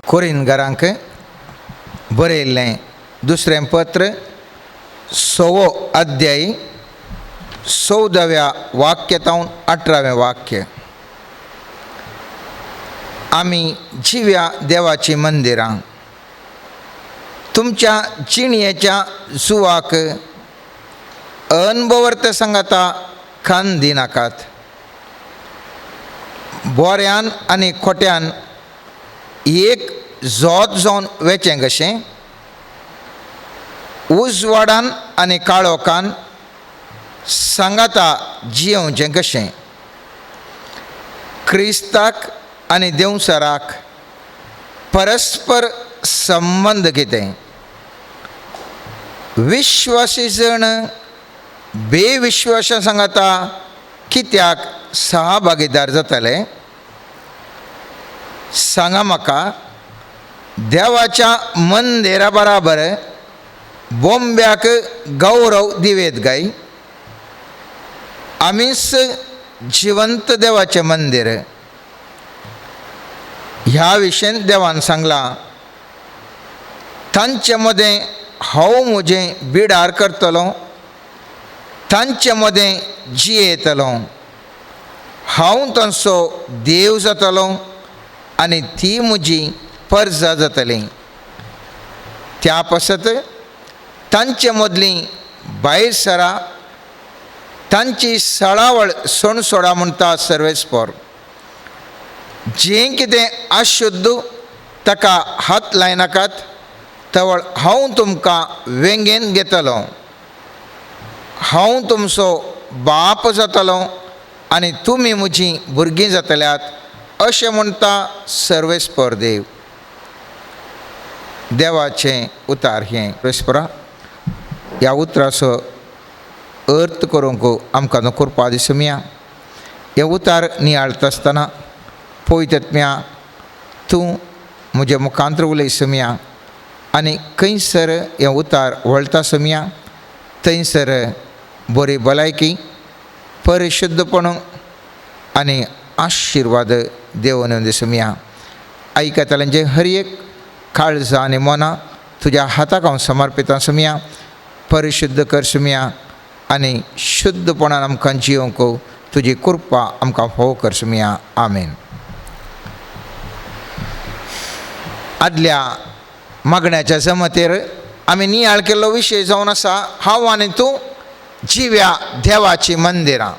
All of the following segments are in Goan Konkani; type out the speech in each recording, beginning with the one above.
कोरिनगरांक बरयल्लें दुसरें पत्र 6वो अध्याय 14व्या वाक्य तावन 18वें वाक्य। आमी जिव्या देवाचीं मंदिरां तुमच्या जिणयेच्या जुवाक अनभवर्त सांगाता खान दिनाकात। बोऱ्यान आनी खोट्यान एक जोत जावन वेचें कशें, उजवाडान आनी काळोखान सांगाता जियोवचें कशें, क्रिस्ताक आनी देंवसराक परस्पर संबंद कितें, विश्वासी जण बेविश्वासा सांगाता कित्याक सहभागीदार जातले? सांगा म्हाका, देवाच्या मंदिरा बराबर बोंब्याक गौरव दिवेत गाय? आमीच जिवंत देवाचें मंदीर। ह्या विशयन देवान सांगलां, तांचे मदें हांव म्हजें बिडार करतलो, तांचे मदें जियेतलो, हांव तांचो देव जातलो आनी ती म्हजी परजा जातली। त्या पासत तांचे मदली भायर सरा, तांची सळावळ सोणसोडा म्हणटा सर्वेस्पर। जें कितें अशुद्ध ताका हात लायनाकात, तवळ हांव तुमकां वेंगेन घेतलो, हांव तुमचो बाप जातलो आनी तुमी म्हजीं भुरगीं जातल्यात, अशें म्हणटा सर्वेस्पर देव। देवाचें उतार हें सर्वेस्परा ह्या उतराचो अर्थ करूंक आमकां न्हू कृपा दिसुया। हे उतार नियाळता आसतना पवित्र तूं म्हज्या मुखांत्र उलय सुमया आनी खंयसर हें उतार वळटा सुमया थंयसर बरी भलायकी, परिशुद्धपण आनी आशिर्वाद देवून दिसुया। आयकतल्यांचे हर एक काळजां आनी मनां तुज्या हाताक हांव समर्पितां सुमया, परिशुद्ध कर सुमया आनी शुद्धपणान आमकां जियोंक तुजी कृपा आमकां फावो कर सुमया। आमेन। आदल्या मागण्याच्या जमतेर आमी नियाळ केल्लो विशय जावन आसा, हांव आनी तूं जिव्या देवाचीं मंदिरां।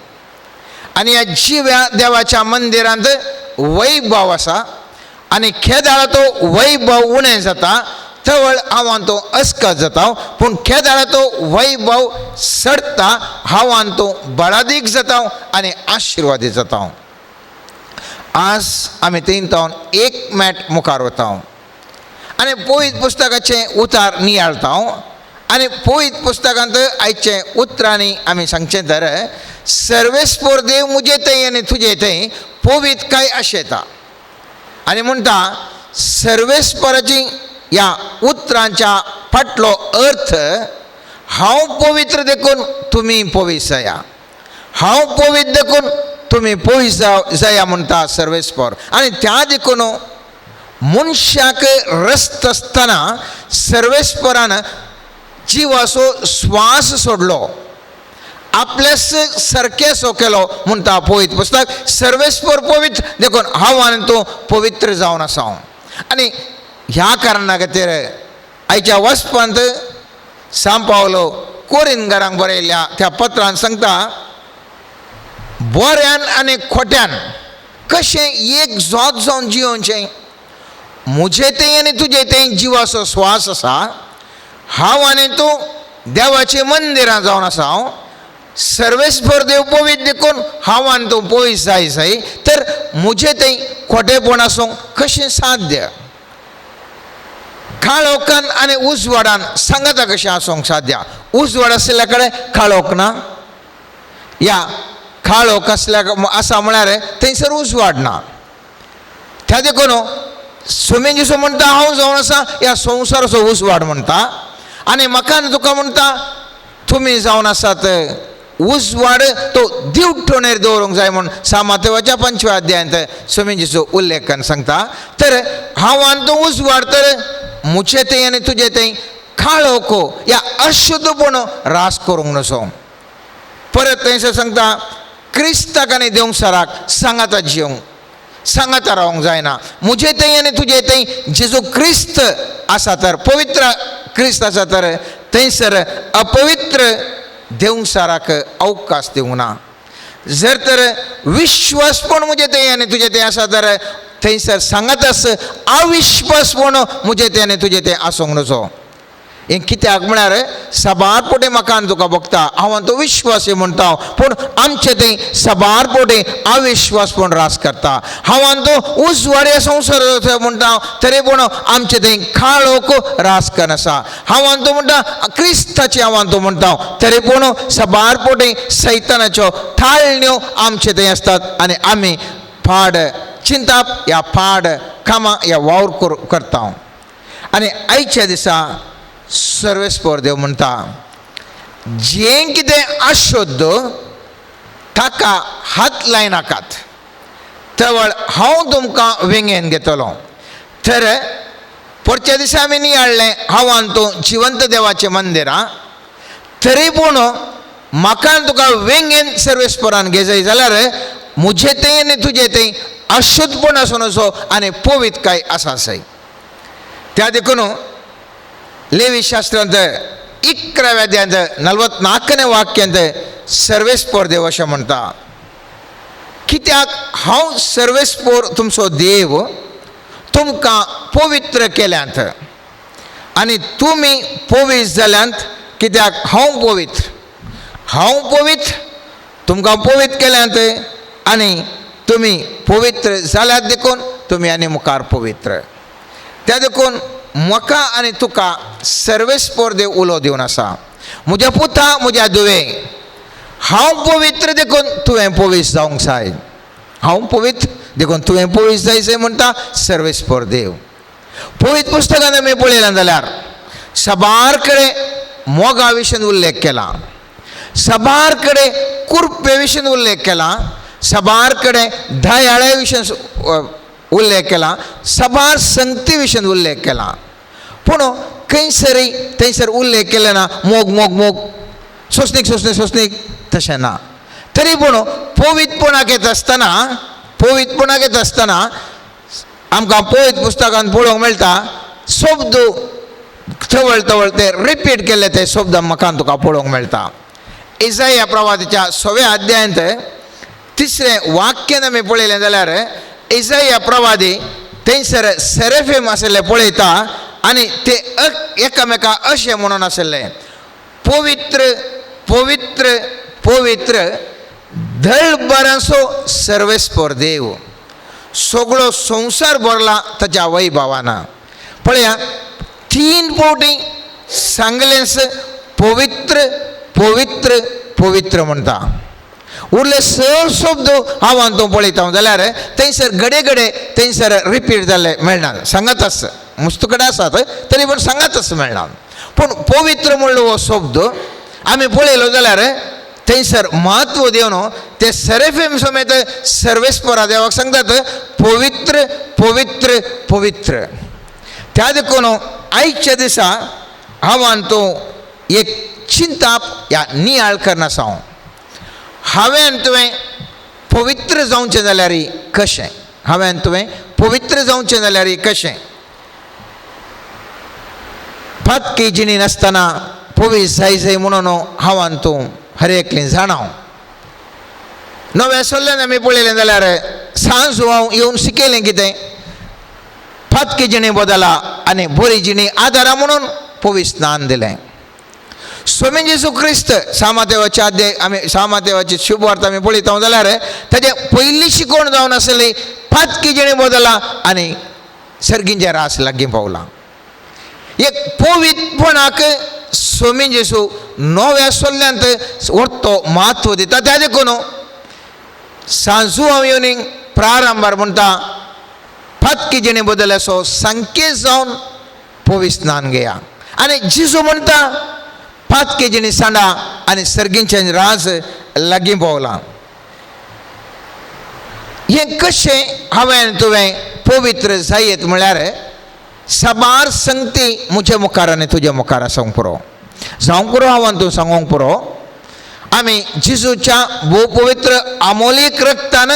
आनी ह्या जिव्या देवाच्या मंदिरांत वैभव आसा आनी खेदाळा तो वैभव उणें जाता, तवळ हांव तो अस्कत जाता, पूण खेदाळा तो वैभव सडटा, हांव तो बळादीक जाता आनी आशिर्वादी जाता। आज आमी तीन तावन एक मॅट मुखार वता आनी पवित्र पुस्तकाचें उतार नियाळता आनी पवित्र पुस्तकांत आयचे उतरांनी आमी सांगचें तर सर्वेस्पर देव म्हजे थंय आनी तुजे थंय पवित्र काय आशेता आनी म्हणटा सर्वेस्पराची ह्या उतरांच्या फाटलो अर्थ हांव पवित्र देखून तुमी पवित्र जाया, हांव पवित्र देखून तुमी पवित्र जाया म्हणटा सर्वेस्पर। आनी त्या देखून मनशाक रस्त आसतना सर्वेस्परान जिवाचो श्वास सोडलो, आपल्याच सारकेसो केलो म्हणटा पवित्र पुस्तक। सर्वेस्पर पवित्र देखून हांव आनी तूं पवित्र जावन आसा। आनी ह्या कारणा खातीर आयच्या वचपांत सांव पावलो कोरिनगरांक बरयल्ल्या त्या पत्रान सांगता, बोऱ्यान आनी खोट्यान कशें एक जोत जावन जियोवचें, म्हजे थंय आनी तुजे थंय जिवाचो श्वास आसा, हांव आनी तूं देवाचीं मंदिरां जावन आसा, हांव सर्वेस्पर देव पवित्र देखून हांव आनी तूं पवित्र जाय जाय, तर म्हजे थंय खोटेपण आसूंक कशें साध्य? काळोखान आनी उजवाडान सांगाता कशें आसूंक साध्य? उजवाड आशिल्ल्या कडेन काळोख ना, या काळोख आसल्या आसा म्हळ्यार थंयसर उजवाड ना। त्या देखून स्वामी जेजू म्हणटा हांव जावन आसा ह्या संवसाराचो उजवाड म्हणटा आनी म्हाका आनी तुका म्हणटा तुमी जावन आसात उजवाड तो दिवटणेर दवरूंक जाय म्हूण सामातेवाच्या 5व्या अध्यायांत स्वामीजीचो उल्लेख करून सांगता. तर हांव आनी तूं उजवाड तर मुचे थंय आनी तुजे थंय काळोखो या अशुद्धपण रास करूंक नसो. परत थंयसर सांगता क्रिस्ताक आनी देवसाराक सांगाता जिवंक सांगाता रावंक जायना. म्हजे थंय आनी तुजे थंय जेजू क्रिस्त आसा तर पवित्र क्रिस्त आसा तर थंयसर अपवित्र देवसाराक अवकाश दिवंक ना. जर तर विश्वासपण म्हजे थंय आनी तुजे थंय आसा तर थंयसर सांगातास अविश्वासपण म्हजे थंय आनी तुजे थंय आसूंक नजो. हें कित्याक म्हळ्यार साबार पोटे म्हाका आनी तुका भोगता हांव तो विश्वासी म्हणटा पूण आमचे थंय साबार पोटे अविश्वासपण रास करता. हांव आनी तो उजवाडे संवसार म्हणटा तरी पूण आमचे थंय काळोख रास करून आसा. हांव आनी तो म्हणटा क्रिस्ताचे हांव आनी तो म्हणटा तरी पूण साबार पोटे सैतानाच्यो थाळण्यो आमचे थंय आसतात आनी आमी पाड चिंताप ह्या पाड कामां ह्या वावर करता. आनी आयच्या दिसा सर्वेस्पर देव म्हणटा जें कितें अशुद्ध ताका हात लायनाकात तवळ हांव तुमकां वेंगेन घेतलो. तर परच्या दिसा आमी नियाळ्ळें हांव आनी तूं जिवंत देवाचें मंदिरां तरी पूण म्हाका तुका वेंगेन सर्वेस्परान घेजाय जाल्यार म्हजे थंय आनी तुजे थंय अशुद्धपण आसूं नजो आनी पवित्रकाय आसा सय. त्या देखून लेवी शास्त्रांत 11व्या अध्यायांत 44 वाक्यांत सर्वेस्पर देव अशें म्हणटा कित्याक हांव सर्वेस्पर तुमचो देव तुमकां पवित्र केल्यांत आनी तुमी पवित्र जाल्यांत कित्याक हांव पवित्र. हांव पवित्र तुमकां पवित्र केल्यांत आनी तुमी पवित्र जाल्यात देखून तुमी आनी मुखार पवित्र. त्या देखून म्हाका आनी तुका सर्वेस्पर देव उलो दिवन आसा म्हज्या पुता म्हज्या धुवे हांव पवित्र देखून तुवें पवित्र जावंक जाय. हांव पवित्र देखून तुवें पवित्र जाय जाय म्हणटा सर्वेस्पर देव. पवित्र पुस्तकान आमी पळयलां जाल्यार साबार कडेन मोगा विशीं उल्लेख केला, साबार कडेन कुरपे विशीं उल्लेख केला, साबार कडेन दयाळे विशीं उल्लेख केला, साबार संगती विशीं उल्लेख केला. पूण खंयसरय थंयसर उल्लेख केले ना मोग मोग मोग सोंसणीक सोंसणीक सोंसणीक तशें ना. तरी पूण पवित्रपणाक येता आसतना पवित्रपणाक येता आसतना आमकां पवित्र पुस्तकान पळोवंक मेळटा शब्द तवळ तवळ ते रिपीट केल्ले ते शब्द म्हाका तुका पळोवंक मेळटा. इजाया प्रवादाच्या 6व्या अध्यायांत 3रें वाक्यान आमी पळयलें जाल्यार इजाया प्रवादी थंयसर सेरेफीम आशिल्ले पळयता आनी ते एकामेका अशें म्हणून आशिल्ले पवित्र पवित्र पवित्र धळभरांचो सर्वेस्पर देव सगळो संवसार भरला ताच्या वैभवान. पळया 3 फावटी सांगलेंच पवित्र पवित्र पवित्र म्हणटा. उरले 6 शब्द हांव आनी तूं पळयता जाल्यार थंयसर घडये घडये थंयसर रिपीट जाल्ले मेळना सांगत आस मुस्त कडेन आसात तरी पूण सांगातच मेळना. पूण पवित्र म्हणलो हो शब्द आमी पळयलो जाल्यार थंयसर म्हत्व दिवन ते सेरेफीम समेत सर्वेस्परा देवाक सांगतात पवित्र पवित्र पवित्र. त्या देखून आयच्या दिसा हांव आनी तूं एक चिंताप ह्या नियाळ करना हांव हांवें आनी तुवें पवित्र जावचें जाल्यार कशें हांवें आनी तुवें पवित्र जावचें जाल्यार कशें पातकी जिणी नासतना पवित्र जाय जाय म्हणून हांव आनी तूं हर एकली जाणा. नव्या सल्ल्यान आमी पळयलें जाल्यार सांज हांव येवन शिकयलें कितें पातकी जिणी बदला आनी बरी जिणी आदारा म्हणून पवित्र स्नान दिलें. स्वामी जेजू क्रिस्त सामादेवाच्या अध्याय आमी सामादेवाची शुभवार्ता आमी पळयता जाल्यार ताजें पयली शिकवण जावन आसली पातकी जिणी बदला आनी सर्गींचे रास लागीं पावला. एक पवित्रपणाक स्वामी जेजू नव्या सल्ल्यांत व्हडतो म्हत्व दिता. त्या देखून सांजू हांव येवन प्रारंभार म्हणटा पातकी जिणे बदल असो संकेत जावन पवित्र स्नान घेया. आनी जेजू म्हणटा पातके जिणी सांडा आनी सर्गींचें राज लागीं पावलां. हें कशें हांवें तुवें पवित्र जायत म्हळ्यार साबार संगती म्हज्या मुखार आनी तुज्या मुखार आसूंक पुरो, जावंक पुरो. हांवें तूं सांगूंक पुरो आमी जेजूच्या भोव पवित्र आमोलीक रक्तान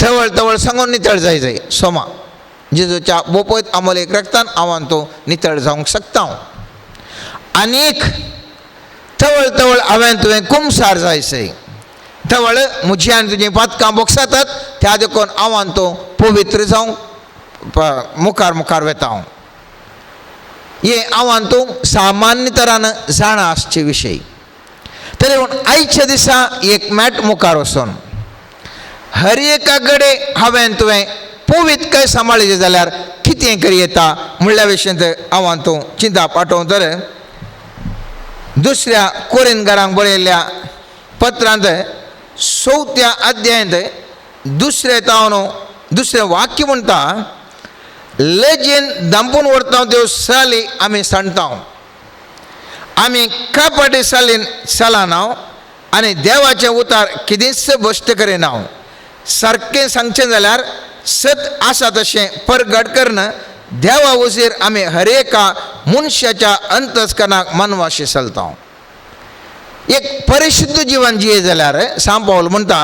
तवळ तवळ सांगून नितळ जाय जाय. सोमा जेजूच्या भोव पवित्र आमोलीक रक्तान हांवें तूं नितळ जावंक शकता. आनीक तवळ तवळ हांवें तुवें कुमसार जायसय, तवळ म्हजी आनी तुजी पातकां बोगसातात, त्या देखून हांवें तूं पवित्र जावंक मुखार मुखार वेता. हांव हे हांवें तूं सामान्य तरान जाणा आसचे विशय. तरी पूण आयच्या दिसा एक मॅट मुखार वचून हर एका कडेन हांवें तुवें पवित्र काय सांबाळचें जाल्यार कितें करी येता म्हणल्या विशयांत हांवें तूं चिंता पाठोवं. तर दुसऱ्या कोरिनगारांक बरयल्ल्या पत्रांत 4थ्या अध्यायांत दुसरें तावन दुसरें वाक्य म्हणटा, लजेन दांपून व्हरता त्यो साली आमी सांडता, आमी कपटी सालीन चलना आनी देवाचें उतार कितेंच भश्ट करिना. सारकें सांगचें जाल्यार सत आसा तशें परगट करून देवा वजीर आमी हर एका मनशाच्या अंतस्करणाक मानवाशी चलता. एक परिशुद्ध जिवन जिये जाल्यार सांव पावल म्हणटा,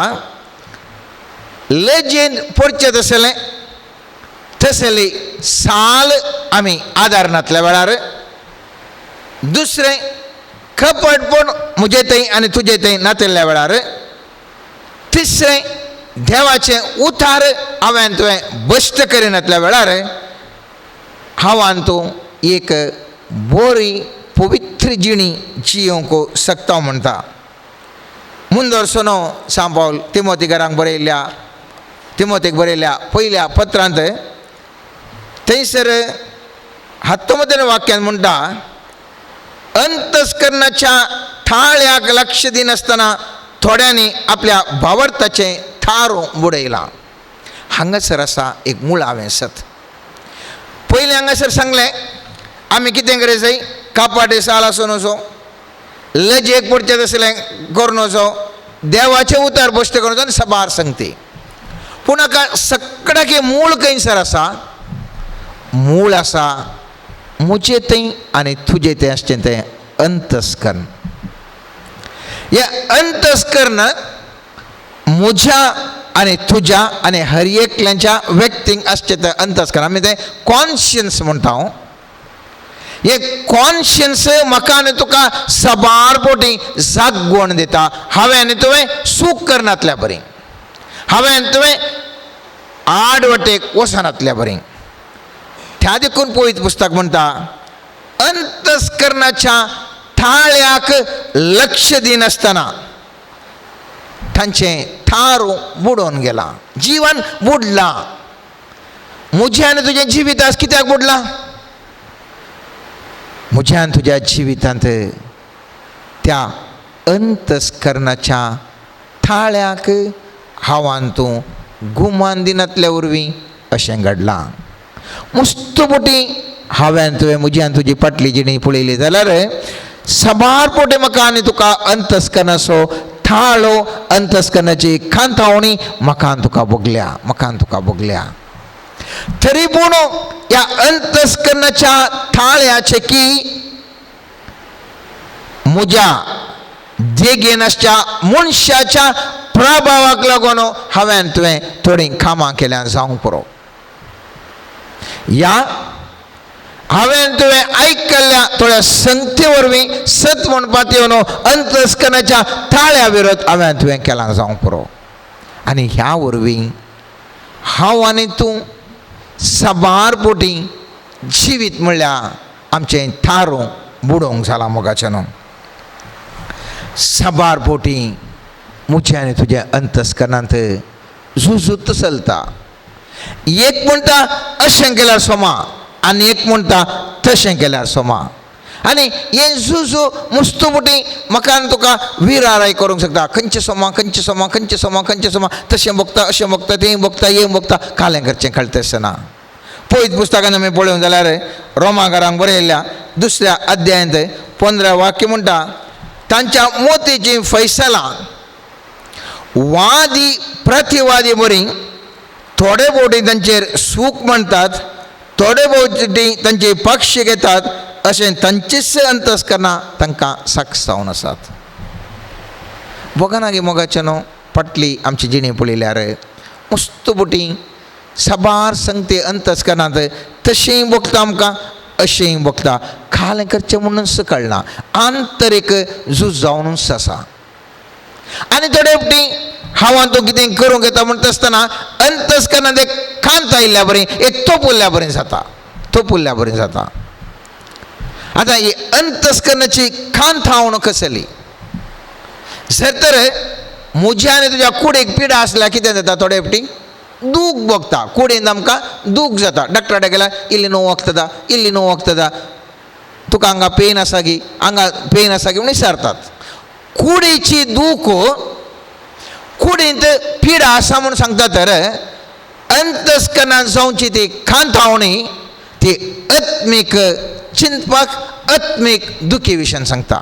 लजेन पडचें तसलें तसली साल आमी आदारनातल्या वेळार, दुसरें कपटपण म्हजे थंय आनी तुजे थंय नातिल्ल्या वेळार, तिसरें देवाचें उतार हांवें तुवें भश्ट करिनातल्या वेळार हांव आनी तूं एक बरी पवित्र जिणी जियोंक शकता म्हणटा. मुंदर सोनो सांव पावल तिमोती घरांक बरयल्ल्या तिमोतीक बरयल्ल्या पयल्या पत्रांत थंयसर 19 वाक्यान म्हणटा, अंतस्करणाच्या थाळ्याक लक्ष दिनासतना थोड्यांनी आपल्या भावार्थाचें थारो बुडयलां. हांगासर आसा एक मुळावें सत. पयलीं हांगासर सांगलें आमी कितें करीत जाय, कापाटे साल आसूं नजो, लजेक पडचें तसलें करूं नजो, देवाचें उतार भश्ट करूं नजो आनी साबार संगती. पूण हाका सगळ्याक मूळ खंयसर आसा, मूळ आसा म्हजे थंय आनी तुजे थंय आसचें तें अंतस्कर्ण. हे अंतस्कर्ण म्हज्या आनी तुज्या आनी हर एकल्याच्या व्यक्तींक आसचें तें अंतस्कर्ण, आमी तें कॉन्शियन्स म्हणटा. हांव हे कॉन्शियन्स म्हाका आनी तुका साबार पोटी जागवण दिता. हांवें आनी तुवें सूख करनातल्या बरी, हांवें आनी तुवें आड वाटेक वचनातल्या बरी. त्या देखून पवित्र पुस्तक म्हणटा, अंतस्करणाच्या थाळ्याक लक्ष दिनासतना तांचें थारो बुडोवन गेलां, जिवन बुडलां. म्हजें आनी तुजें जिवीत आज कित्याक बुडलां? म्हज्या आनी तुज्या जिवितांत त्या अंतस्करणाच्या थाळ्याक हांवान तूं गुमान दिनातल्या वरवीं अशें घडलां. मुस्त पोटी हांवें तुवें म्हजी आनी तुजी फाटली जिणी पळयली जाल्यार साबार पोटी म्हाका आनी तुका अंतस्करणाचो थाळो, अंतस्करणाची खांतावणी म्हाका आनी तुका भोगल्या, म्हाका आनी तुका भोगल्या. तरी पूण ह्या अंतस्करणाच्या थाळ्याचे की म्हज्या देगेन आसच्या मनशाच्या प्रभावाक लागून हांवें तुवें थोडीं कामां केल्या जावंक पुरो. ह्या हांवें तुवें आयकल्ल्या थोड्या संगती वरवीं सत म्हणपाक येवन अंतस्करणाच्या थाळ्या विरोध हांवें तुवें केलां जावंक पुरो. आनी ह्या वरवीं हांव आनी तूं साबार पोटी जिवीत म्हणल्यार आमचें थारो बुडोवंक जालां मोगाचें न्हू. साबार पोटी म्हज्या आनी तुज्या अंतस्करणांत झुजूत चलता. एक म्हणटा अशें केल्यार सोमा आनी एक म्हणटा तशें केल्यार सोमा. आनी हें झुजू मुस्तू मुटी म्हाका आनी तुका विराराय करूंक शकता. खंयचें सोमा, खंयचें सोमा, खंयचें सोमा, खंयचें सोमा, तशें भोगता, अशें भोगता, तें भोगता, हें भोगता, कालें करचें कळटा आसतना. पयत पुस्तकान आमी पळोवंक जाल्यार रोमाकारांक बरयल्ल्या 2 अध्यायांत 15 वाक्य म्हणटा, तांच्या मोतीचीं फैसलां वादी प्रतिवादी बरी थोडे भोवटी तांचेर सूख म्हणटात, थोडे भोवटी तांचे पक्ष घेतात, अशें तांचीच अंतस्करणां तांकां साक्ष जावन आसात. बोगाना गे मोगाचें न्हू फाटली आमची जिणी पळयल्यार मस्त बोटी साबार संगते अंतस्करणांत तशेंय भोगता आमकां, अशेंय भोगता, खालें करचें म्हणूनच कळना, आंतरीक झूज जावनूच आसा. आनी थोडे फावटी हांव तूं कितें करूंक येता म्हणटा आसतना अंतस्करणांत एक खांत आयिल्ल्या बरी, एक तोपुल्ल्या बरी जाता, तोपुल्ल्या बरी जाता. आतां ही अंतस्करणाची खांत हांव कसली? जर तर म्हज्या आनी तुज्या कुडीक पिडा आसल्यार कितें जाता? थोडे फावटी दूख भोगता, कुडीन आमकां दूख जाता. डॉक्टरा कडेन गेल्यार इल्ली न्हू वखदां, इल्ली न्हू वखदां, तुका हांगा पेन आसा गी, हांगा पेन आसा गी म्हूण विचारतात. कुडीची दूख, कुडींत पिडा आसा म्हूण सांगता, तर अंतस्करणान जावची ती खांतावणी ती आत्मीक चिंतपाक, आत्मीक दुखी विशयान सांगता.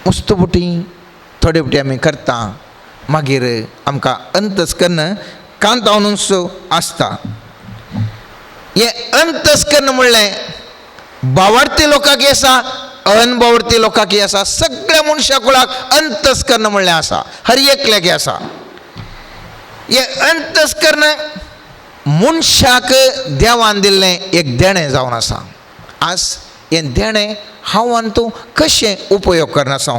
मस्त बुटी थोडे फावटी आमी करता, मागीर आमकां अंतस्कर्ण कांतावनूच आसता. हें अंतस्कर्ण म्हणलें बावडती लोकांक आसा, अनबावडती लोकांक आसा, सगळ्या मनशा कुळाक अंतस्कर्ण म्हणलें आसा, हर एकल्याक आसा. हें अंतस्कर्ण मनशाक देवान दिल्लें एक देणें जावन आसा. आज हें देणें हांव आनी तूं कशें उपयोग करना आसा?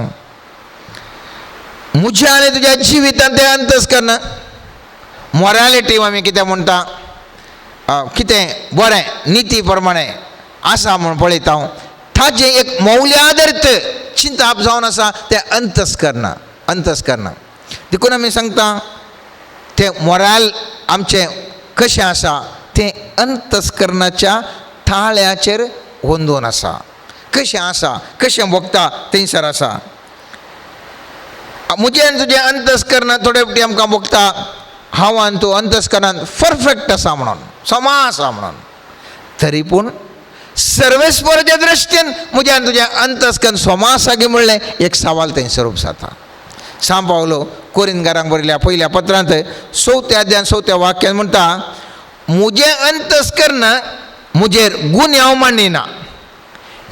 म्हज्या आनी तुज्या जिवितांत तें अंतस्कर्ण मोरालिटी आमी कितें म्हणटा, कितें बरें निती प्रमाणें आसा म्हूण पळयता हांव, ताजें एक मौल्यादर्थ चिंताप जावन आसा तें अंतस्कर्ण, अंतस्कर्ण. देखून आमी सांगता तें मोराल आमचें कशें आसा तें अंतस्कर्णाच्या थाळ्याचेर अंदून आसा, कशें आसा, कशें भोगता थंयसर आसा. म्हजें आनी तुजें अंतस्कर्ण थोडे फावटी आमकां भोगता हांव आनी तूं अंतस्कर्णान परफेक्ट आसा म्हणून, समा आसा म्हणून, तरी पूण सर्वेस्पराच्या दृश्टीन म्हजें आनी तुजें अंतस्कर्ण समा आसा की म्हणलें एक सवाल थंयसर उपजाता. सांव पावलो कोरिंदकारांक बरयल्या पयल्या पत्रांत 4 अध्यायान 4 वाक्यान म्हणटा, म्हजें अंतस्कर्ण म्हजेर गुन्यांव मांडिना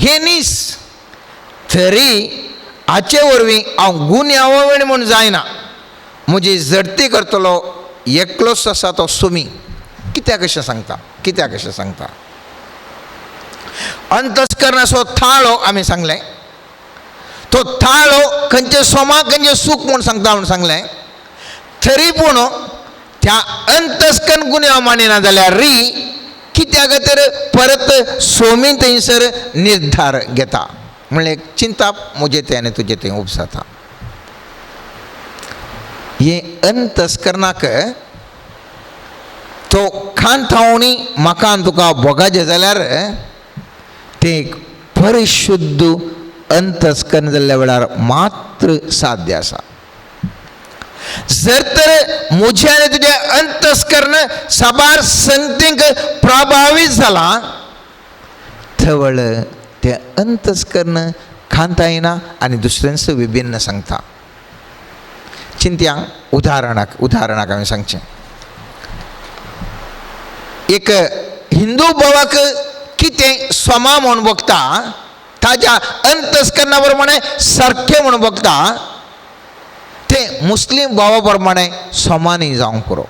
हें न्हीस, तरी हाचे वरवीं हांव गुन्यांव म्हूण जायना, म्हजी झडती करतलो एकलोच आसा तो सुमी. कित्याक अशें सांगता? कित्याक अशें सांगता? अंतस्कर्णाचो थाळो आमी सांगलें, तो थाळो खंयचे सोमा खंयचें सूख म्हूण सांगता म्हूण सांगलें, तरी पूण त्या अंतस्कर्ण गुन्यांव मानिना जाल्यार री कित्याक तर परत सोमी थंयसर निर्धार घेता, म्हणल्यार चिंताप म्हजें तें आनी तुजें तें उपजाता. हें अंतस्कर्णाक तो खांतावणी म्हाका आनी तुका भोगाचें जाल्यार तें एक परिशुद्ध अंतस्कर्ण जाल्ल्या वेळार मात्र साध्य आसा. जर तर म्हजें आनी तुजें अंतस्कर्ण साबार संगतींक प्रभावीत जालां, थवळ तें अंतस्कर्ण खांता येना आनी दुसऱ्यांचो विभिन्न सांगता. चिंत्या उदाहरणाक, उदाहरणाक हांवें सांगचें, एक हिंदू भावाक कितें समा म्हूण भोगता, ताज्या अंतस्कर्णा प्रमाणें सारकें म्हूण भोगता, तें मुस्लीम भावा प्रमाणें समा न्ही जावंक पुरो.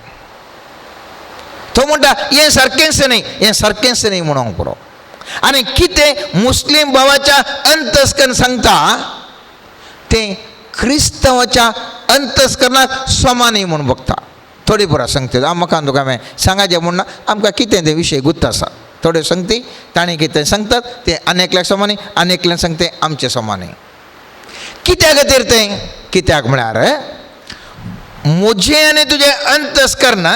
तो म्हणटा हें सारकेंच न्ही, हें सारकेंच न्ही म्हणूंक पुरो. आनी कितें मुस्लीम भावाच्या अंतस्कर्ण सांगता तें क्रिस्तांवाच्या अंतस्कर्णाक समा न्ही म्हूण भोगता. थोडी पुरा सांगता म्हाका तुका हांवें सांगाचें म्हूण ना, आमकां कितें तें विशय गुत्त आसा. थोडे सांगती ताणें कितें सांगतात तें आनी एकल्याक समा न्ही, आनी एकल्यान सांगते आमचें समा न्ही. कित्या खातीर तें? कित्याक म्हळ्यार म्हजें आनी तुजें अंतस्कर्ण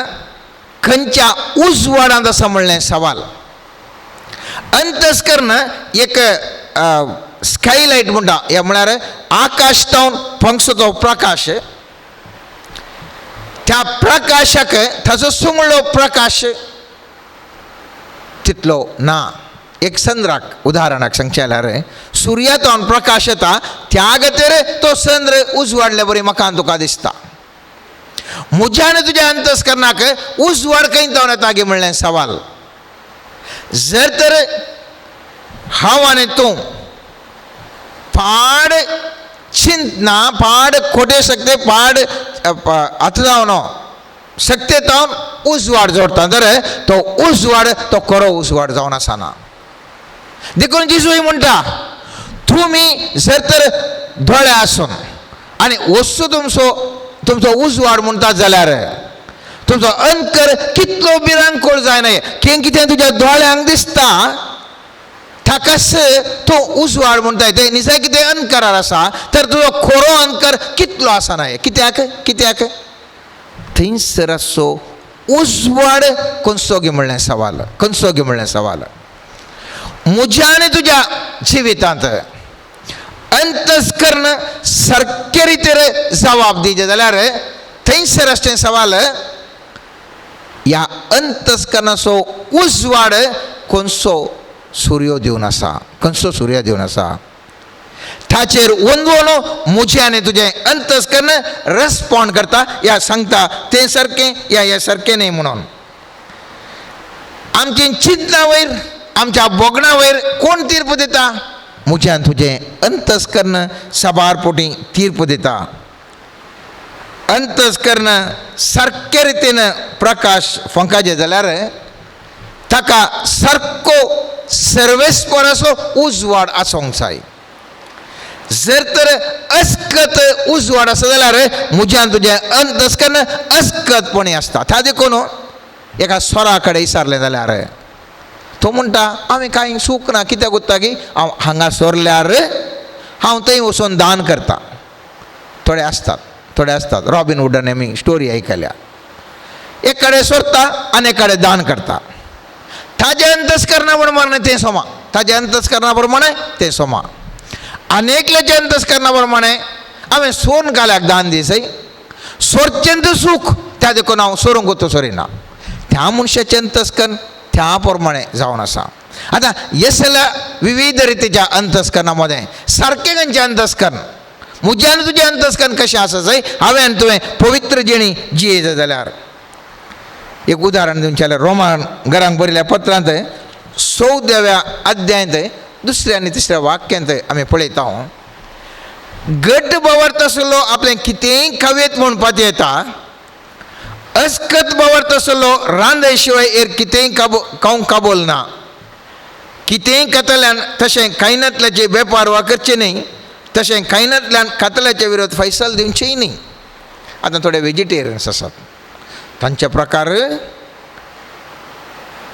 खंयच्या उजवाडांत आसा म्हणलें सवाल. अंतस्कर्ण एक स्कायलायट म्हणटा, ह्या म्हळ्यार आकाश तावन पंक्षचो प्रकाश, त्या प्रकाशाक ताचो सुंगळो प्रकाश तितलो ना. एक चंद्राक उदाहरणाक सांगचें जाल्यार सुर्यातून प्रकाश येता त्या खातीर तो चंद्र उजवाडले बरी म्हाका तुका दिसता. म्हज्या आनी तुज्या अंतस्करणाक उजवाड खंय जावन येता गे म्हणलें सवाल. जर तर हांव आनी तूं पाड चिंतना, पाड खोटे शक्ते, पाड आतां जावन शक्ते जावन उजवाड जोडटा तर तो उजवाड तो खरो उजवाड जावन आसना. देखून जेजूय म्हणटा तुमी जर तर दोळे आसून आनी वस्तू तुमचो तुमचो उजवाड म्हणटा जाल्यार तुमचो अंतर कितलो भिरांकूळ जायना. कितें कितें तुज्या दोळ्यांक दिसता ताकाच तो उजवाड म्हणटा तें निजाय कितें अंतरार आसा तर तुजो खरो अंतर कितलो आसना. कित्याक कित्याक थंयसर आसचो उजवाड खंयचो गे म्हणलें सवाल, खंयचो गे म्हणलें सवाल. म्हज्या आनी तुज्या जिवितांत अंतस्कर्ण सारके रितीर जबाब दिजे जाल्यार थंयसर आसचें सवाल ह्या अंतस्कर्णाचो उजवाड खंयचो सूर्य दिवन आसा, खंयचो सूर्य दिवन आसा. ताचेर वंदवोन म्हजें आनी तुजें अंतस्कर्ण रेस्पोंड करता या सांगता तें सारकें या हें सारकें न्ही म्हणून. आमची चिंतना वयर आमच्या भोगणा वयर कोण तीर्प दिता? म्हजें आनी तुजें अंतस्कर्ण साबार पोटी तीर्प दिता. अंतस्कर्ण सारके रितीन प्रकाश फंकाचे जाल्यार ताका सारको सर्वेस्पराचो उजवाड आसूंक जाय. जर तर अस्कत उजवाड आसा जाल्यार म्हज्यान तुजें अंतस्कर्ण अस्कतपणी आसता. त्या देखून एका स्वरा कडेन विचारलें जाल्यार तो म्हणटा हांवें कांय सूख ना, कित्याक उत्ता की हांव हांगा सोरल्यार हांव थंय वचून दान करता. थोडे आसतात, थोडे आसतात रॉबिन हुडान आमी स्टोरी आयकल्या. एक कडेन सोरता आनी एक कडेन दान करता. ताजें अंतस्करणा प्रमाणे तें सोमा, ताजें अंतस्करणा प्रमाणे तें सोमा. आनी एकल्याच्या अंतस्करणा प्रमाणे हांवें सोन काल्याक दान दिसय सोरचें सूख त्या देखून हांव सोरूंक वता सोरिना. त्या मनशाचें अंतस्करण त्या प्रमाणे जावन आसा. आतां हे जाल्यार विविध रितीच्या अंतस्करणा मदें सारकें खंयचें अंतस्करण म्हजें आनी तुजें अंतस्करण कशें आसा जाय हांवें आनी तुवें पवित्र जिणी जियेता जाल्यार. एक उदाहरण दिवचें जाल्यार रोमान घरांक बरयल्या पत्रांत 14व्या अध्यायांत दुसऱ्या आनी तिसऱ्या वाक्यांत आमी पळयता घट बावर्त आसलो आपलें कितेंय खावयेत म्हणपाचें येता, अस्कत बावर्त आसलो रांदय शिवाय एर कितेंय काबो खावंक काबोल ना, कितेंय खातल्यान तशें कांयनातल्याचे वेपार वा करचें न्ही, तशें कांयनातल्यान खातल्याचे विरोध फैसल दिवचेय न्ही. आतां थोडे वेजिटेरियन्स आसात तांचे प्रकार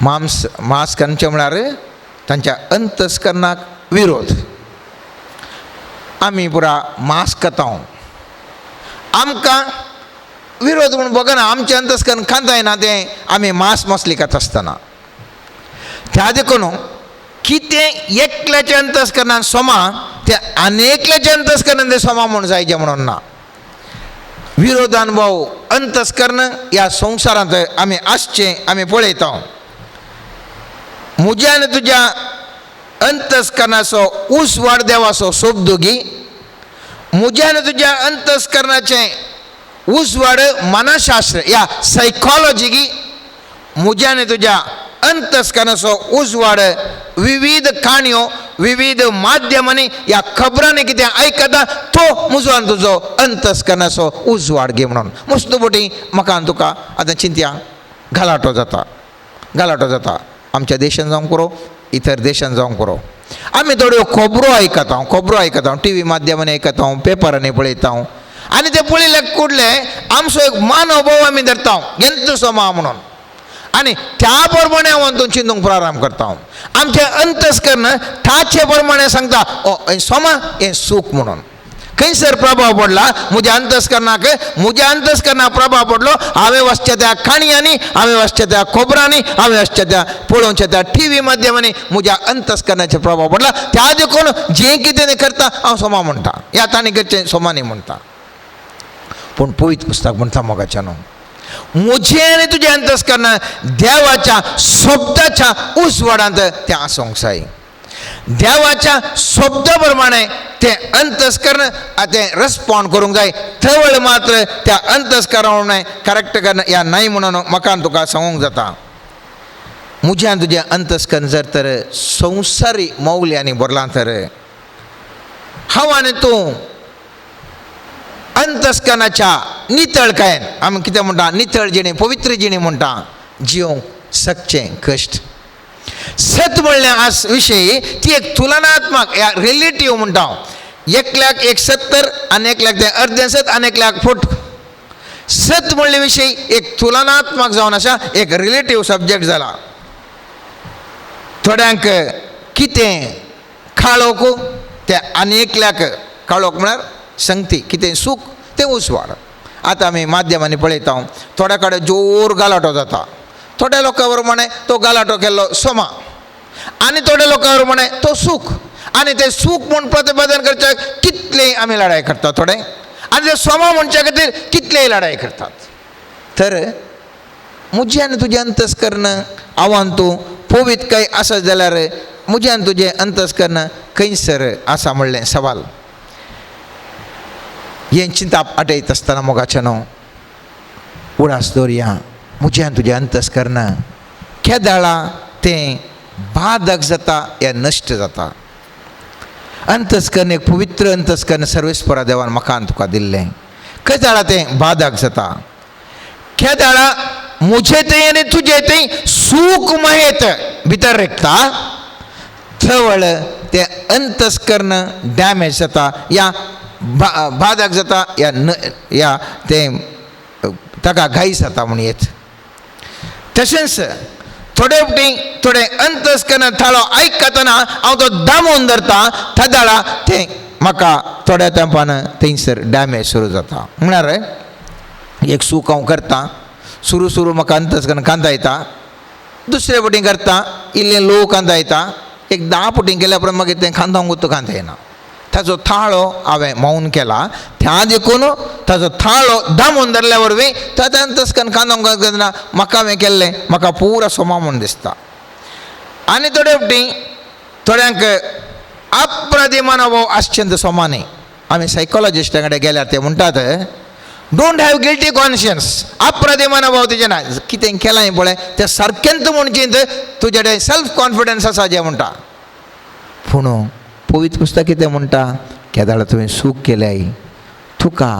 मांस मांस खांचे म्हळ्यार तांच्या अंतस्करणाक विरोध. आमी पुरा मांस खाता आमकां विरोध म्हूण बगना, आमचें अंतस्करण खाताय ना तें आमी मांस मसली खाता आसतना. त्या देखून कितें एकल्याच्या अंतस्करणान सोमा तें आनी एकल्याच्या अंतस्करणान तें सोमा म्हूण जायचें म्हणून ना. विरोधान भाव अंतस्करण ह्या संवसारांत आमी आसचें आमी पळयता. म्हज्या आनी तुज्या अंतस्करणाचो उजवाड देवाचो सोबदुगी, म्हज्या आनी तुज्या अंतस्करणाचें उजवाड मनशास्त्र या सायकोलॉजी, म्हज्या आनी तुज्या अंतस्करणाचो उजवाड विविध काणयो विविध माध्यमांनी ह्या खबरांनी कितें आयकता तो म्हजो आनी तुजो अंतस्करणाचो उजवाड घे म्हणून. मस्त बोटी म्हाका आनी तुका आतां चिंतया गलाटो जाता, गलाटो जाता आमच्या देशान जावंक पुरो इतर देशान जावंक पुरो. आमी थोड्यो खबरो आयकता, खबरो आयकता, टी व्ही माध्यमांनी आयकता, पेपरांनी पळयता आनी ते पळयले कुडले आमचो एक मानव आमी धरता घेतलो सोमा म्हणून आनी त्या प्रमाणे हांव तूं चिंतूंक प्रारंभ करता. आमचें अंतस्करण ताचे प्रमाणे सांगता ओ हें सोमा हें सूख म्हणून. खंयसर प्रभाव पडला म्हज्या अंतस्करणाक, म्हज्या अंतस्करणाक प्रभाव पडलो हांवें वचच्या त्या काणयांनी, हांवें वचच्या त्या खबरांनी, हांवें वचच्या त्या पळोवच्या त्या टी व्ही माध्यमांनी म्हज्या अंतस्करणाचेर प्रभाव पडला. त्या देखून जें कितें करता हांव सोमा म्हणटा ह्या तांणी करचें सोमा न्ही म्हणटा. पूण पवित्र पुस्तक म्हणटा मोगाच्यान म्हजें आनी तुजें अंतस्कर्ण देवाच्या शब्दाच्या उजवाडांत तें आसूंक जाय. देवाच्या शब्दा प्रमाणे तें अंतस्कर्ण तें रेस्पॉन्ड करूंक जाय. थवळ मात्र त्या अंतस्करणान करेक्ट करणं या नाही म्हणून म्हाका तुका सांगूंक जाता. म्हजें आनी तुजें अंतस्कर्ण जर तर संवसारी मौल्यांनी भरलां तर हांव आनी तूं अंतस्कर्णाच्या नितळकायेन, आमी कितें म्हणटा, नितळ जिणें, पवित्र जिणें म्हणटा, जिवंक शकचें कश्ट. सत म्हणलें आज विशयी ती एक तुलनात्मक या रिलेटीव म्हणटा हांव. एकल्याक एक 70 आनी एकल्याक तें अर्दें सत आनी एकल्याक फुट. सत म्हणले विशयी एक तुलनात्मक जावन आसा, एक रिलेटीव सब्जेक्ट जाला. थोड्यांक कितें काळोख तें आनी एकल्याक काळोख म्हळ्यार संगती, कितें सूख तें उजवाड. आतां आमी माध्यमांनी पळयता, थोड्या कडेन जोर गालाटो जाता, थोड्या लोकां प्रमाणे तो गालाटो केल्लो सोमा आनी थोड्या लोकां प्रमाणे तो सूख. आनी तें सूख म्हूण प्रतिपादन करच्याक कितलेय आमी लढाय करतात थोडे, आनी ते सोमा म्हणच्या खातीर कितलेय लढाय करतात. तर म्हजें आनी तुजें अंतस्कर्ण आव्हान तूं पवित काय आसत जाल्यार म्हजें आनी तुजें अंतस्कर्ण खंयसर आसा म्हणलें सवाल. हें चिंताप आटयत आसतना मोगाचें न्हू उडास दवरया, म्हजें आनी तुजें अंतस्कर्ण केदाळा तें बाधक जाता या नश्ट जाता. अंतस्कर्ण एक पवित्र अंतस्कर्ण सर्वेस्परा देवान म्हाका आनी तुका दिल्लें, केदाळा तें बाधक जाता. केदाळा म्हजे थंय आनी तुजे थंय सूख महेत भितर रेखता, थवळ तें अंतस्कर्ण डॅमेज जाता या बाधक जाता या न या तें ताका घाई जाता म्हूण येत. तशेंच थोडे फावटी थोडे अंतस्कर्ण थाळो आयकतना हांव तो दामून धरता, तेदाळा तें म्हाका थोड्या तेंपान थंयसर डॅमेज सुरू जाता. म्हळ्यार एक सूख हांव करता, सुरू सुरू म्हाका अंतस्कर्ण कांदा येता, दुसरे फावटी करता इल्लें लोव कांदा येता, एक 10 फावटी केल्या उपरांत मागीर तें खांदांक कांदा येना. ताचो थाळो हांवें मौन केला, त्या देखून ताचो थाळो दामून धरल्या वरवीं ताच्या अंतस्कर्ण खांदोंक ना म्हाका हांवें केल्लें म्हाका पुरा सोमा म्हूण दिसता. आनी थोडे फावटी थोड्यांक अपराधी मनोभाव आसचें सोमा न्ही. आमी सायकोलॉजिस्टा कडेन गेल्यार ते म्हणटात don't have guilty conscience, अपराधी मनोभाव तुजें ना, कितें केलां पळय तें सारकेंच म्हूण चिंत, तुजे कडेन सेल्फ कॉन्फिडन्स आसा जें म्हणटा. पूण पवित्र पुस्तक कितें म्हणटा, केदाळा तुवें सूख केल्याय तुका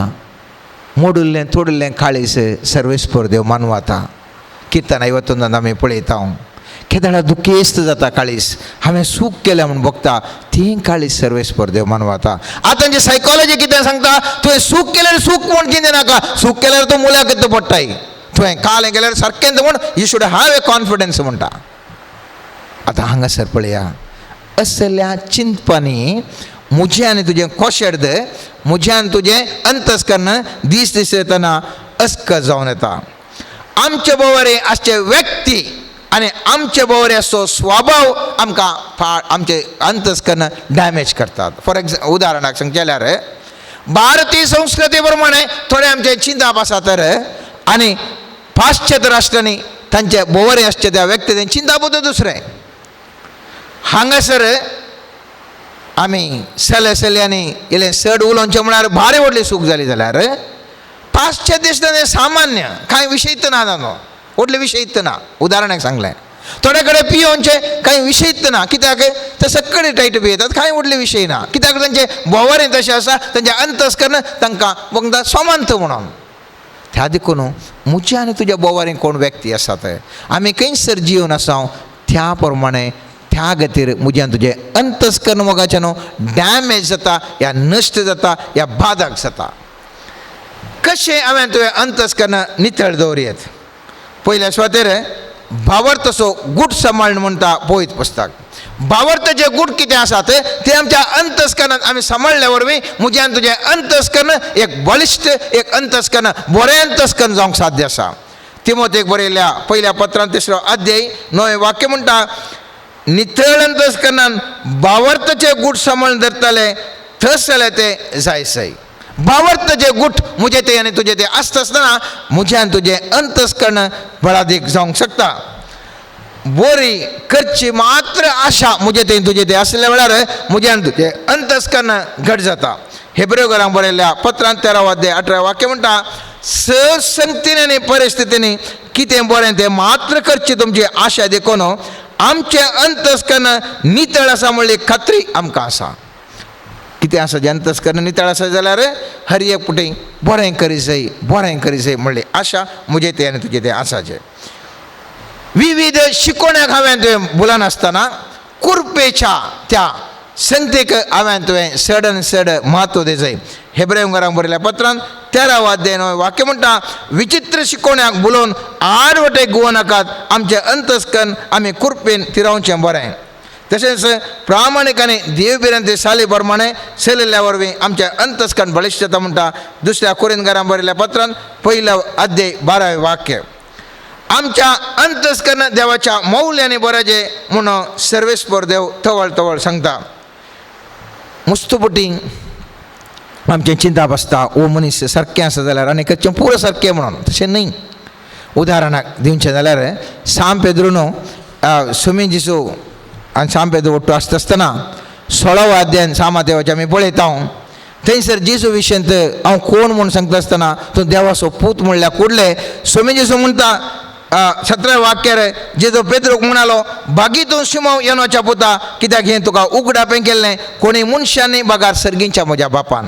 मोडिल्लें तोडिल्लें काळीस सर्वेस्पर देव मानवाता. किर्तनां वतून आमी पळयता, केदाळा दुखेस्त जाता काळीस, हांवें सूख केलें म्हूण भोगता, ती काळीस सर्वेस्पर देव मानवाता. आतां तांची सायकोलॉजी कितें सांगता, तुवें सूख केल्यार सूख म्हूण कितें नाका, सूख केल्यार तूं मुल्याक कितें पडटाय, तुवें कालें केल्यार सारकें म्हूण you should have a confidence म्हणटा. आतां हांगासर पळया, असल्या चिंतपांनी म्हजें आनी तुजें कोशेर्द, म्हजें आनी तुजें अंतस्कर्ण दीस दीस येतना अस्कत जावन येता. आमचे बोवरे आसचे व्यक्ती आनी आमचे बोवरे आसचो स्वभाव आमकां आमचे अंतस्कर्ण डॅमेज करतात. फॉर उदाहरणाक सांगचें जाल्यार भारतीय संस्कृती प्रमाणे थोडे आमचे चिंताप आसा तर, आनी पाश्चात्य राष्ट्रांनी तांचे बोवरे आसचे त्या व्यक्ती चिंताप दुसरें. हांगासर आमी सले सल्यांनी इल्लें चड उलोवचें म्हळ्यार भारी व्हडली सूख जाली जाल्यार पाश्चात्य देशांत सामान्य कांय विशयत ना, जालो व्हडले विशयत ना. उदाहरणाक सांगलें, थोडे कडेन पियोवचें कांय विशयत ना, कित्याक ते सगळे टायट पियेतात, कांय व्हडले विशय ना, कित्याक तांचे भोंवरे तशें आसा, तांचें अंतस्कर्ण तांकां बगता सोमंत म्हणून. त्या देखून म्हज्या आनी तुज्या भोंवरे कोण व्यक्ती आसात, आमी खंयसर जिवन आसा त्या प्रमाणे त्या खातीर म्हजें आनी तुजें अंतस्कर्ण मोगाचें न्हू डॅमेज जाता या नश्ट जाता या बाधक जाता. कशें हांवें तुवें अंतस्कर्ण नितळ दवरयेत? पयल्या सुवातेर भावार्थाचो गूट सांबाळण म्हणटा पवित्र पुस्तक. भावार्थाचे गूट कितें आसात ते आमच्या अंतस्कर्णांत आमी सांबाळ्ळे वरवीं म्हजें आनी तुजें अंतस्कर्ण एक बळिश्ट एक अंतस्कर्ण बरें अंतस्कर्ण जावंक साध्य आसा. तिमोतेक बरयल्ल्या पयल्या पत्रांत 3 अध्याय 9 वाक्य म्हणटा, नितळ अंतस्कर्णान भावार्थाचे गूट सांबाळून धरताले थस जाल्यार ते जाय सय. भावार्थ जे गुट मुजे ते आनी तुजे ते आसता आसतना मुजें आनी तुजें अंतस्कर्ण बळादीक जावंक शकता. बोरी करची मात्र आशा मुजे ते तुजे ते आसल्या वेळार मुजें आनी तुजें अंतस्कर्ण घट जाता. हेब्रेवरांक बरयल्ल्या पत्रांत 13 अध्याय 18 वाक्य म्हणटा, संगतीन आनी परिस्थितींनी कितें बरें तें मात्र करची तुमची आशा देखून आमचें अंतस्कर्ण नितळ आसा म्हणली खात्री आमकां आसा. कितें आसा जें अंतस्कर्ण नितळ आसा जाल्यार हर एक पुटी बरें करी जाय, बरें करी जाय म्हणली आशा मुजे तें आनी तुजें तें आसाचें. विविध शिकोवण्याक हांवें तुवें भुलनासतना कुरपेच्या त्या संगतीक हांवें तुवें चड आनी चड म्हत्व दिजाय. हेब्रेवरांक बरयल्या पत्रान 13 अध्याय 9 वाक्य म्हणटा, विचित्र शिकोवण्याक बुलोवन आड वटेक गुवो नाकात, आमचें अंतस्कर्ण आमी कुरपेन तिरावचें बरें. तशेंच प्रामाणीक आनी देवभिरांते साली प्रमाणे चलिल्ल्या वरवीं आमचें अंतस्कर्ण बळिश्ट जाता म्हणटा. दुसऱ्या कोरिंदकारांक बरयल्ल्या पत्रान 1 अध्याय 12 वाक्य, आमच्या अंतस्कर्ण देवाच्या मौल्यानी बराजे म्हणून सर्वेस्पर देव तवळ तवळ सांगता. मुस्तुपटी आमचें चिंताप आसता, ओ मनीस सारकें आसा जाल्यार आनी करचें पुरो सारकें म्हणून, तशें न्हय. उदाहरणाक दिवचें जाल्यार सांव पेद्रुनो सुमी जिसू आनी सांव पेद्रो ಒಟ್ಟು आसता आसतना 16 अध्यायान सांव मातेवाचें आमी पळयता. थंयसर जेजू विशयंत हांव कोण म्हूण सांगता आसतना तूं देवाचो पूत म्हणल्यार कुडले सोमी जेजू म्हणटा 17 वाक्यार जेजू पेद्रोक म्हणालो, बागी तूं शिमो येनोच्या पुता, कित्याक हें तुका उगडापें केल्लें कोणी मनशांनी बगार सर्गींच्या म्हज्या बापान.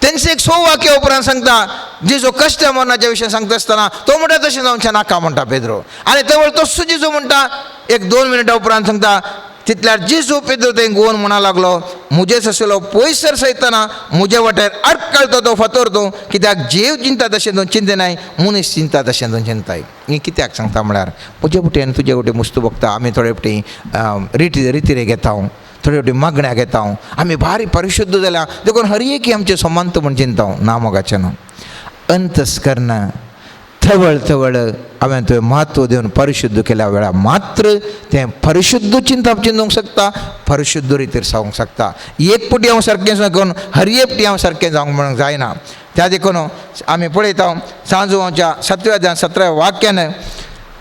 तेंचे एक 6 वाक्य उपरांत सांगता जेजू कश्ट मरणाच्या विशय सांगता आसतना तो म्हणटा तशें जावचें नाका म्हणटा पेद्रो. आनी तवळ तस्सो जेजू म्हणटा 1-2 मिनटां उपरांत सांगता, तितल्यार जेजू पेद्रो थंय गोवन म्हणा लागलो, मुजेच आशिल्लो पयसर सयतना मुजे वाटेर अडकळतो तो फातोर तूं, कित्याक जीव चिंता तशें तूं चिंतनाय, मनीस चिंता तशें तूं चिंताय. हें कित्याक सांगता म्हळ्यार म्हजे वटेन तुजे वटेन मुस्तू बगता आमी थोडे फावटी रिती रितीरे घेता, थोडे फावटी मागण्या घेता, आमी भारी परिशुद्ध जाल्या देखून हर एक आमचें समांत म्हूण चिंता ना. मोगाचें न्हू अंतस्कर्ण थवळ थवळ हांवें तुवें म्हत्व दिवन परिशुद्ध केल्या वेळार मात्र तें परिशुद्ध चिंतप चिंतूंक शकता, परिशुद्ध रितीर जावंक शकता. एक पुटी हांव सारकें करून हर एक पुटी हांव सारकें जावंक म्हणूंक जायना. त्या देखून आमी पळयता सांजवाच्या 7व्या 17व्या वाक्यान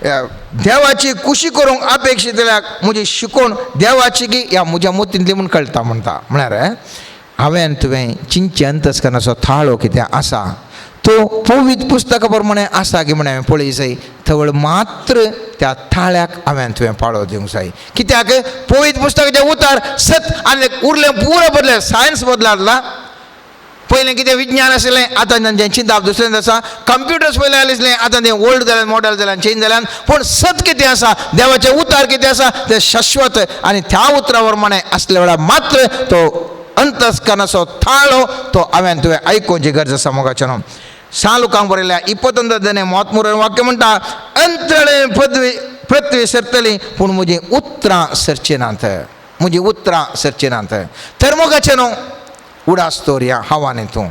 देवाची खुशी करूंक अपेक्षीत जाल्यार म्हजी शिकोवण देवाची की ह्या म्हज्या मतींतली म्हूण कळटा म्हणटा. म्हळ्यार हांवें तुवें चिंतचें अंतस्करणाचो थाळो कितें आसा तो पवित्र पुस्तका प्रमाणे आसा की म्हण हांवें पळय जाय. थवळ मात्र त्या थाळ्याक हांवें तुवें पाळो दिवंक जाय, कित्याक पवित्र पुस्तकाचें उतार सत आनी उरलें पुरो बदलें. सायन्स बदलातला, पयलें कितें विज्ञान आशिल्लें आतां तांचें चिंतप दुसरें आसा. कंप्युटर्स पयलें आसलें आतां तें ओल्ड जाल्यान मॉडल जाल्यान चेंज जाल्यान, पूण सत कितें आसा देवाचें उतार कितें आसा तें शाश्वत आनी त्या उतरा प्रमाणे आसल्या वेळार मात्र तो अंतस्करणाचो थाळो तो हांवें तुवें आयकुची गरज आसा. मोगाचें न्हू सालुकांक बरयल्या 21 33 वाक्य म्हणटा, अंतरळे पदवी पृथ्वी सरतली पूण म्हजी उतरां सरची नात, म्हजी उतरां सरची नात. तर मोगाचें न्हू उडास दवरया हांव आनी तूं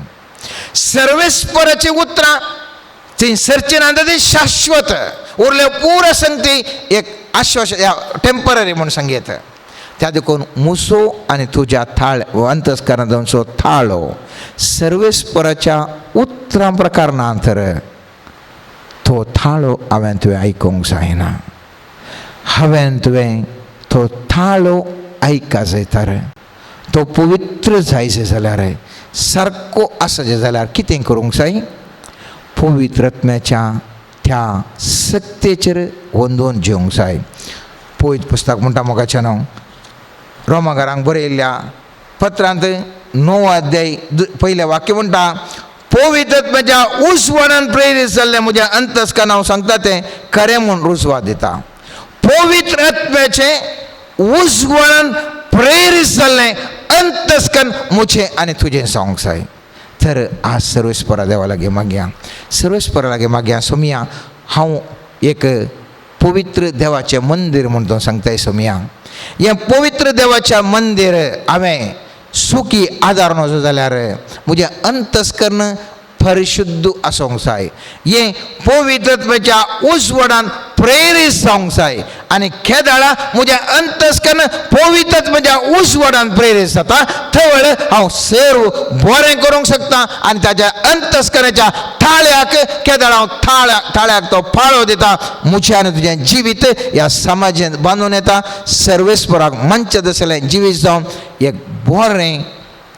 सर्वेस्पराची उतरां ती सरची ना ती शाश्वत उरले पुरो संगती एक आश्वास टेंपररी म्हूण सांगयत. त्या देखून मुसो आनी तुज्या थाळ अंतस्करणाचो थाळो सर्वेस्पराच्या उतरां प्रकार ना तर तो थाळो हांवें तुवें आयकूंक जायना. हांवें तुवें तो थाळो आयका जाय तर तो पवित्र जायचे जाल्यार सारको आसाचे जाल्यार कितें करूंक जाय? पवित्र आत्म्याच्या त्या सत्तेचेर वंदोवन जेवंक जाय. पवित्र पुस्तक म्हणटा मोगाचें न्हू रोमागारांक बरयल्ल्या पत्रांत 9 अध्याय पयलें वाक्य म्हणटा, पवित्र आत्म्याच्या उजवाडान प्रेरीत जाल्लें म्हज्या अंतस्कर्ण हांव सांगता तें खरें म्हूण रुजवात दिता. पवित्र आत्म्याचें उजवाडान प्रेरीत जाल्लें अंतस्कर्ण म्हजें आनी तुजें जावंक जाय. तर आज सर्वेस्परा देवा लागीं मागया, सर्वेस्परा लागीं मागया, सोमया हांव एक पवित्र देवाचें मंदीर म्हूण तो सांगताय. सोमया हें पवित्र देवाचें मंदीर हांवें सुखी आदार नजो जाल्यार म्हजें अंतस्कर्ण परिशुद्ध आसूंक जाय, हें पवित्रत्वाच्या उजवाडान प्रेरीत जावंक जाय. आनी केदाळा म्हज्या अंतस्कर्ण पवित्रत्वाच्या उजवाडान प्रेरीत जाता थवळ हांव सर्व बरें करूंक शकता. आनी ताज्या अंतस्करणाच्या थाळ्याक केदाळ हांव थाळ्याक तो पाळो दिता, म्हजें आनी तुजें जिवीत ह्या समाजांत बांदून येता. सर्वेस्पराक मानचें तसलें जिवीत जावन एक बरें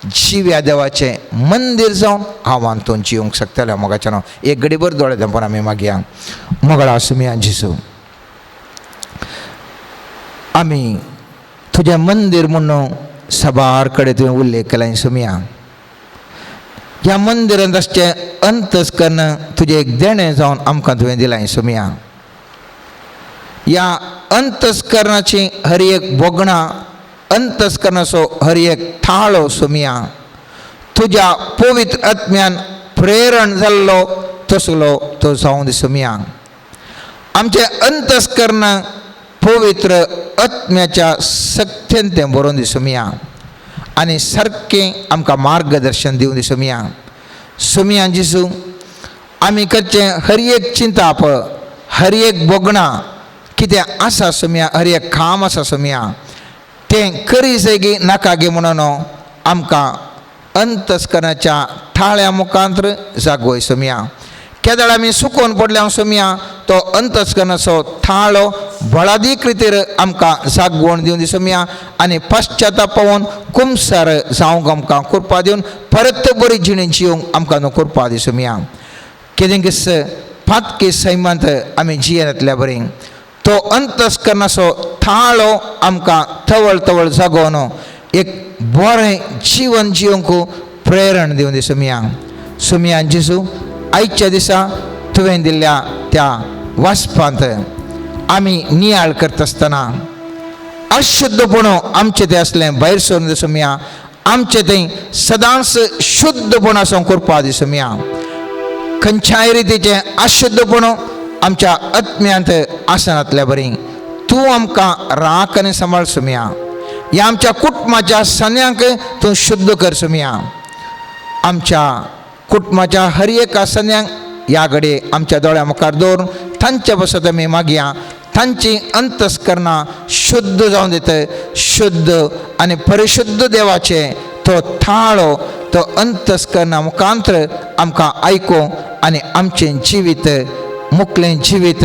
जिव्या देवाचें मंदीर जावन हांव आंतून जिवंक शकतलें. मोगाचें नांव एक घडीभर दोळे धांपून आमी मागया. मोगळा सुमया जेजू, आमी तुजें मंदीर म्हणून साबार कडेन तुवें उल्लेख केला सुमया. ह्या मंदिरांत आसचें अंतस्कर्ण तुजें एक देणें जावन आमकां तुवें दिलां सुमया. ह्या अंतस्करणाची हर एक भोगणां, अंतस्करणाचो हर एक थाळो सुमया तुज्या पवित्र आत्म्यान प्रेरण जाल्लो तसलो तो जावन दी सुमया. आमचें अंतस्कर्ण पवित्र आत्म्याच्या सक्तेन तें बरोवन दी सुमया आनी सारकें आमकां मार्गदर्शन दिवन दी सुमया. सुमया जेजू, आमी करचें हर एक चिंताप, हर एक भोगणां कितें आसा सुमया, हर एक काम आसा सुमया, तें करी जाय नाका गे म्हणून आमकां अंतस्करणाच्या थाळ्या मुखांत जागोय सुमया. केदळ आमी सुकोवन पडल्या सुमया, तो अंतस्करणाचो थाळो बळादीक रितीर आमकां जागवण दिवन दिसुमया आनी पश्चाताप कुमसार जावंक आमकां कृपा दिवन परत बरी जिणी जिवंक आमकां न्हू कृपा दिसुमया. कितें किस पातकी सैमांत आमी जियेतल्या बरी तो अंतस्करणाचो थाळो आमकां तवळ तवळ जागोवन एक बरें जिवन जिवंक प्रेरण दिवन दिसुमया. सुमया जेजू, आयच्या दिसा तुवें दिल्ल्या त्या वाचपांत आमी नियाळ करता आसतना अशुद्धपण आमचें तें आसलें भायर सरून दिसुमया, आमचें तें सदांच शुद्धपण आसूंक कृपा दिसुमया. खंयच्याय रितीचें अशुद्धपण आमच्या आत्म्यांत आसनातल्या बरी तूं आमकां राख आनी सांबाळ सुमया. ह्या आमच्या कुटुंबाच्या सन्यांक तूं शुद्ध कर सुमया. आमच्या कुटुंबाच्या हर एका सन्यांक ह्या घडये आमच्या दोळ्या मुखार दवरून तांचे पासत आमी मागया, तांची अंतस्करणां शुद्ध जावन दित. शुद्ध आनी परिशुद्ध देवाचें तो थाळो तो अंतस्करणा मुखांतर आमकां आयकूंक आनी आमचें जिवीत मुकलें जिवीत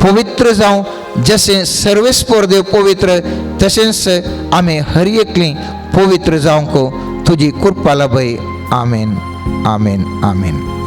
पवित्र जावं. जशें सर्वेस्पोर देव पवित्र तशेंच आमी हर एकली पवित्र जावंक तुजी कृपा लाभय. आमेन, आमेन, आमेन.